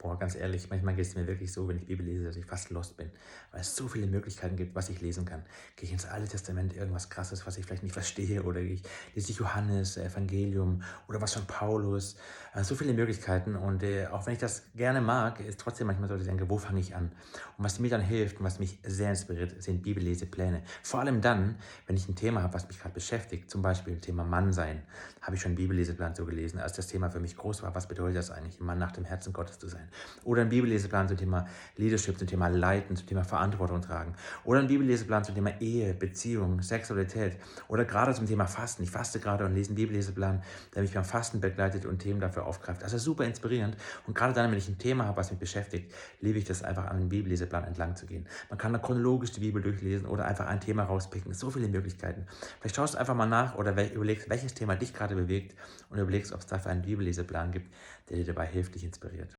Boah, ganz ehrlich, manchmal geht es mir wirklich so, wenn ich Bibel lese, dass ich fast lost bin, weil es so viele Möglichkeiten gibt, was ich lesen kann. Gehe ich ins Alte Testament, irgendwas Krasses, was ich vielleicht nicht verstehe, oder lese ich Johannes, Evangelium oder was von Paulus. So viele Möglichkeiten, und auch wenn ich das gerne mag, ist trotzdem manchmal so, dass ich denke, wo fange ich an? Und was mir dann hilft und was mich sehr inspiriert, sind Bibellesepläne. Vor allem dann, wenn ich ein Thema habe, was mich gerade beschäftigt, zum Beispiel Thema Mann sein, habe ich schon einen Bibelleseplan so gelesen, als das Thema für mich groß war. Was bedeutet das eigentlich, ein Mann nach dem Herzen Gottes zu sein? Oder ein Bibelleseplan zum Thema Leadership, zum Thema Leiten, zum Thema Verantwortung tragen. Oder ein Bibelleseplan zum Thema Ehe, Beziehung, Sexualität. Oder gerade zum Thema Fasten. Ich faste gerade und lese einen Bibelleseplan, der mich beim Fasten begleitet und Themen dafür aufgreift. Also super inspirierend. Und gerade dann, wenn ich ein Thema habe, was mich beschäftigt, liebe ich das einfach, an den Bibelleseplan entlang zu gehen. Man kann da chronologisch die Bibel durchlesen oder einfach ein Thema rauspicken. So viele Möglichkeiten. Vielleicht schaust du einfach mal nach oder überlegst, welches Thema dich gerade bewegt, und überlegst, ob es dafür einen Bibelleseplan gibt, der dir dabei hilft, dich inspiriert.